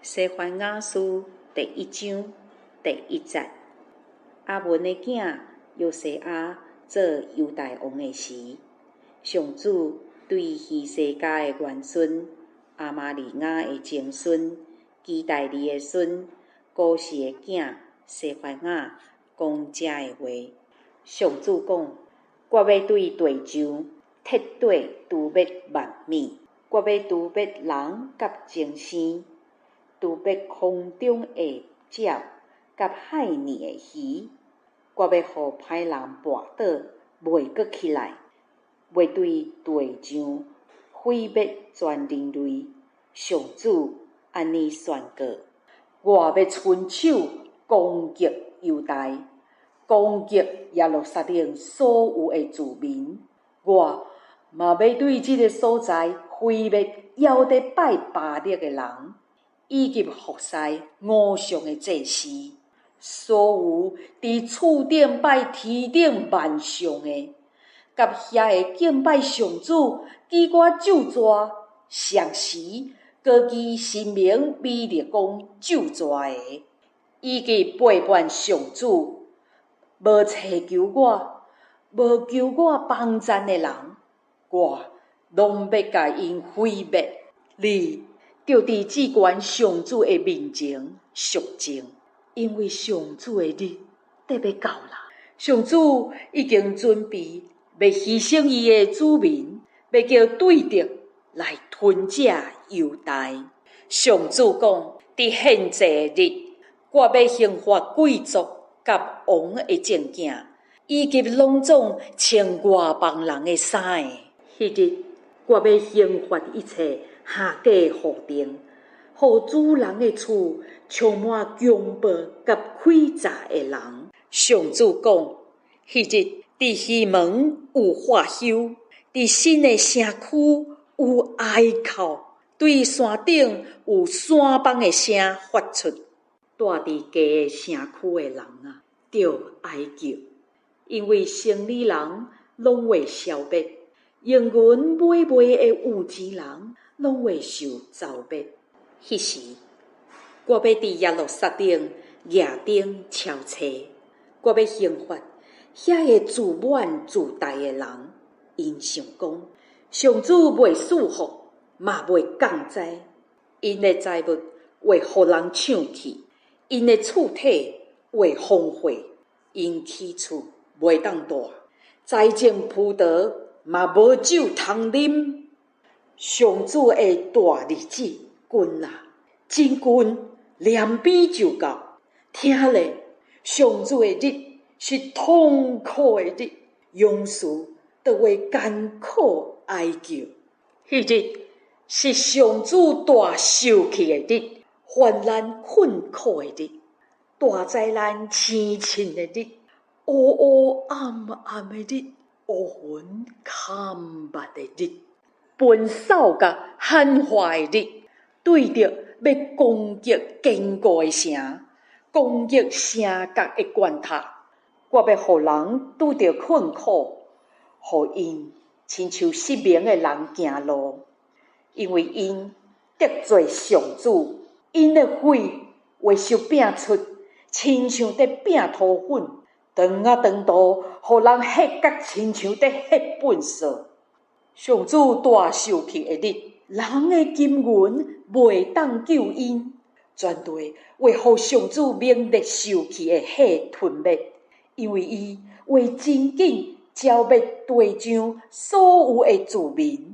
西番雅書第一章第一節，亞文的囝約西亞做猶大王的時，上主對希西家的玄孫亞瑪利雅的曾孫基大利的孫古實的囝西番雅講這个話。上主講：我欲對地上徹底誅滅萬物，我欲誅滅人佮精生，誅滅空中的鳥佮海裡的魚。我欲予歹人跋倒，袂閣起來，欲對地上毀滅全人類。上主按呢宣告：我欲伸手攻擊猶大，攻擊耶路撒冷所有的住民。我嘛欲對這个所在毀滅枵佇拜巴力的人，以及服侍偶像的祭司，所有佇厝頂拜天頂萬象的，佮遐个敬拜上主、記掛咒詛，雙時閣記神明米勒公咒詛的，以及背叛上主、無尋求我、無求我幫贊的人，我攏欲共𪜶毀滅。你著佇至懸上主的面前肅靜，因為上主的日得欲到啦。上主已經準備欲犧牲伊的子民，欲叫對敵來吞食猶大。上主講：佇獻祭的日，我欲刑罰貴族佮王的眾囝，以及攏總穿外邦人的衫的。彼日，我欲刑罰一切下價戶店，予主人的厝充滿強暴佮詭詐的人。上主講：彼日，佇魚門有喝休，佇新的城區有哀哭，對山頂有山枋的聲發出。住佇低的城區的人啊，著哀叫，因為生理人攏會消滅，用銀買賣的有錢人攏會受糟滅。彼時，我欲佇耶路撒冷舉燈敲冊，我欲刑罰遐个自滿自大的人，𪜶想講，上主袂賜福，嘛袂降災，𪜶的財物會予人搶去，𪜶的厝體會荒廢，𪜶起厝袂當蹛，栽種葡萄嘛無酒通啉。上主的大日子近啦，真近，連邊就到。聽咧，上主的日是痛苦的日，勇士都會艱苦哀叫。彼日是上主大受氣的日，患難困苦的日，大災難青凊的日，烏烏暗暗的日，烏雲崁密的日，噴掃佮喊話的日，對著欲攻擊堅固的城，攻擊城角的關塔，我欲予人拄著困苦，予𪜶親像失明的人行路，因為𪜶得罪上主，𪜶的血會受拚出，親像佇拚塗粉，長仔長途，予人血甲親像佇血糞掃。上主大受氣的日，人的金銀袂當救𪜶，全地會予上主猛烈受氣的火吞滅，因為伊會真緊剿滅地上所有的住民。